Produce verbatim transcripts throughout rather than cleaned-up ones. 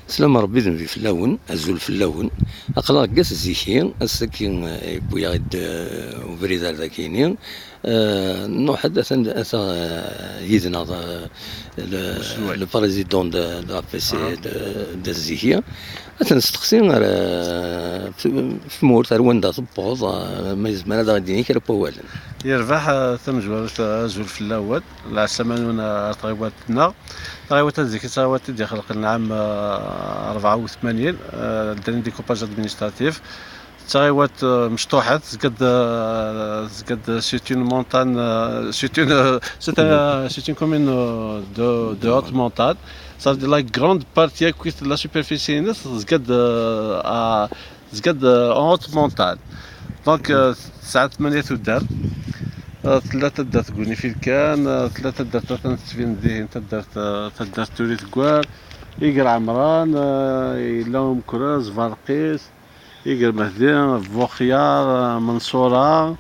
Slam Rebbi d nnbi fell-awen, azul fell-awen. Aql-aɣ deg At Ziki, ass-agi, eh, yewwi-aɣ-d, eh, ubrid ar dagi-ni. Eh, nruḥ-d, atan, ata, eh, yid-neɣ, eh, le, le président de, de la P C de, de Ziki. Ad t-nesteqsi ar, eh, f-, f tmurt, ar wanda tewweḍ, eh, ma yezmer ad aɣ-d-yini kra n wawalen. Yerbeḥ, eh, tamezwarut, eh, azul fell-awen. Lɛeslama-nwen ar tɣiwant-nneɣ. Taɣiwant n Ziki d taɣiwant i d-ixelqen lɛam, eh, rebɛa u tmanyin, eh, ddan i découpage administratif. D taɣiwant, eh, mecṭuḥet, tezga-d, eh, tezga-d, c'est une montagne, eh, c'est une, c'est un, c'est une commune, eh, de, de haute montagne. Ça veut dire la grande partie akkit la superficie-ines tezga-d, eh, à, tezga-d, eh, en haute montagne. Donc, eh, tesɛa tmanya tuddar. Eh, tella taddart deg unifil kan, eh, tella taddart atan tettbin dihin, taddart, eh, taddart Turit Gwar, Iger Ɛemran, eh, yella Umekraz, Berqis, Iger Mehdi, Buxyar, eh, Menṣura,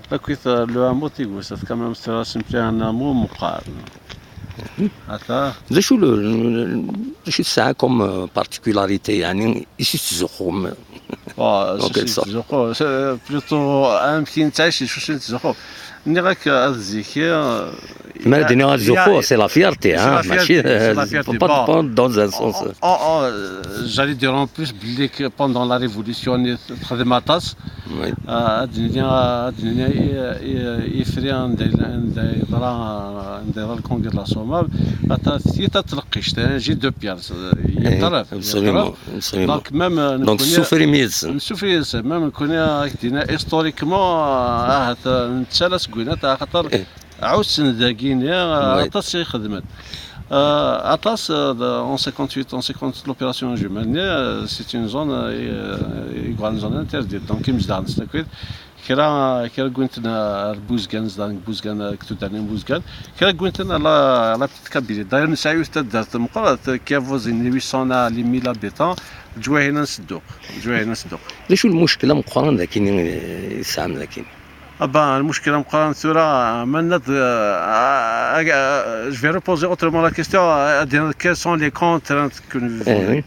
akkit, eh, le hameau Tigusat, quand même, c'est simplement un hameau meqqar. Ata. D acu le, le, d acu tesɛa comme, euh, particularité, yeɛni, i s-tettzuxxum? Bon, en quelque sorte. C'est plutôt amek i nettɛic, d acu i nettzuxxu. Nniɣ-ak, ad Ziki, euh, Ma d-iniɣ ad zuxxuɣ, c'est la fierté, c'est hein, la fierté, mačči, c'est la fierté. Faut pas prendre dans un sens. Oh, oh, j'allais dire en plus, belli que pendant la révolution, texdem aṭas. Oui. Ah, ad d-nini, ad d-nini i, i, ifri anda yella, anda yeḍra, anda yeḍra le congrès de la Sommam, ata tiyita tleqqict, hein, j'ai deux pierres, yeṭṭerf, absolument, yeṭṭerf. Absolument. Donc, même, euh, donc, nekkuni, tessufrim yid-sen. Nessufri yid-sen, même nekkuni, ad k-d-iniɣ, historiquement, euh, ahat, euh, nettala seg winat, axaṭer ɛussen dagini, euh, aṭas i xedmen. Euh, aṭas, euh, de, en cinquante-huit, en cinquante, l'opération Jumelles, euh, c'est une zone, euh, i, euh, i yuɣalen zone interdite. Donc, imezdaɣ-nsen akk, kra, kra gwinten ar Buzgan, zedɣen deg Buzgan, deg tuddanin n Buzgan, kra gwinten à la, à la petite Kabylie. D'ailleurs, nesɛa yiwet taddart meqqret, qui avoisine les huit cents à les mille habitants, leǧwayeh-ina n Sedduq, leǧwayeh-ina n Sedduq. D acu lmuckel ameqqran dagini, eh, i tesɛam dagini? Ah ben, lmuckel ameqqran tura, ma nniɣ-d, euh, ah, ah, je vais reposer autrement la question, euh, ad d-iniɣ, quelles sont les contraintes que nous vivons? Eh oui.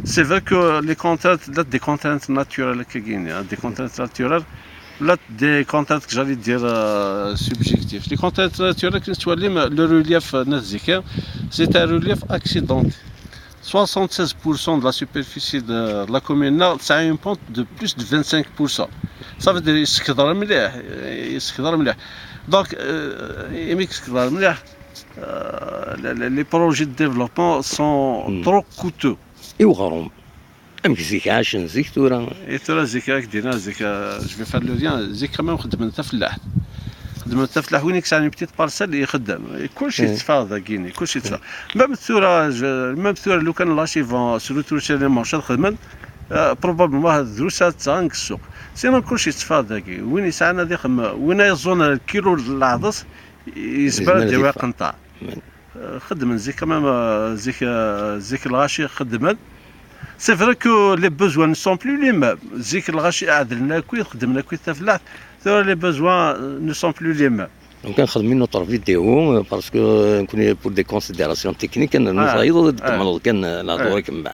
C'est vrai que les contraintes, là, des contraintes naturelles, que, hein, des contraintes naturelles, là, des contraintes que j'allais dire, euh, subjectives. Les contraintes naturelles, que nous soyons, le relief, euh, n At Ziki, c'est un relief accidenté. Soixante-seize pour cent de la superficie de, de la commune nord, ça a une pente de plus de vingt-cinq pour cent. Ça veut dire, يسكضر مليح، يسكضر مليح. Donc, euh, imi يسكضر مليح, euh, les, les, les projets de développement sont trop coûteux. I uɣrum? Amek zik ɛacen zik tura? I tura zik, ad k-d-iniɣ zik, euh, je vais faire le lien, zik quand même xeddmen tafellaḥt. Xeddmen tafellaḥt, win i yesɛan une petite parcelle ixeddem. Kullec yetteffeɣ dagini, kullec yetteffeɣ. Même tura, je, même tura, lukan l'archive, euh, sur le tourisme, les marchés ad xedmen, euh, probablement ad drus ad ttaɣen deg ssuq. Sinon, kullec yetteffeɣ dagi. Win yesɛan ad ixemmem, win ay yeẓẓun lkilu n leɛḍes, yezmer ad yawi aqenṭar. Xeddmen zik quand même, euh, zik, euh, zik lɣaci xeddmen. C'est vrai que les besoins ne sont plus les mêmes. Zik lɣaci ɛedlen akkit, xeddmen akkit tafellaḥt. Tura les besoins, euh, ne sont plus les mêmes. Donc, nxeddem une autre vidéo, euh, parce que, euh, nekkni pour des considérations techniques, ad nernu tayeḍ, ad d-temmleḍ kan, euh, lehdur-ik mbeɛd.